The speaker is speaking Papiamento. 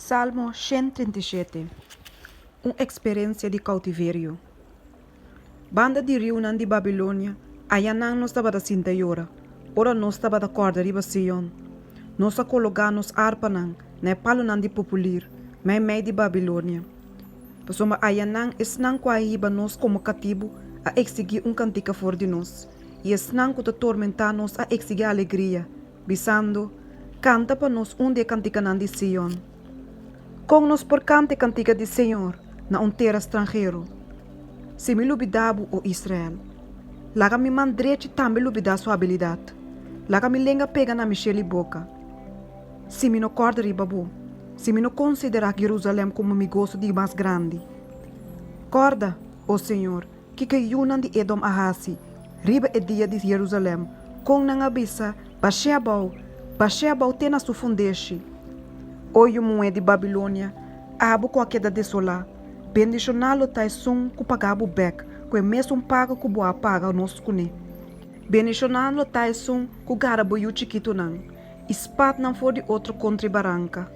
Salmo 137, Un eksperensia di koutiverio. Banda di riunan di Babilonia, ayanan nos tabata sinta yora, ora nos tabata kòrda riba Sion. Nos a kologá nos arpanan na e palunan di populir meimei di Babilonia. Pasobra ayanan esnan ku a hiba nos komo katibu a eksigí un kantika for di nos, i esnan ku ta tormentá nos a eksigí alegria, bisando, Kanta pa nos un di e kantikanan di Sion. Kon nos por kanta e kantika di señor na un tera stranhero? Si mi lubidá bo, o Israel, laga mi man drechi tambe lubidá su abilidat, laga mi lenga pega na mi shel i boka. Si mi no kòrda riba bo, si mi no konsiderá Jerusalèm komo mi goso di mas grandi. Kòrda, o señor, kiko e yunan di Edom a hasi riba e dia di Jerusalèm, kon nan a bisa, Bash'é abou, bash'é abou te na su fundeshi! O yu muhé di Babilonia, abo ku a keda desolá, bendishoná lo ta esun ku paga bo bèk ku e mesun paga ku bo a paga nos kuné. Bendishoná lo ta esun ku gara bo yu chikitunan i spat nan for di otro kontra e baranka.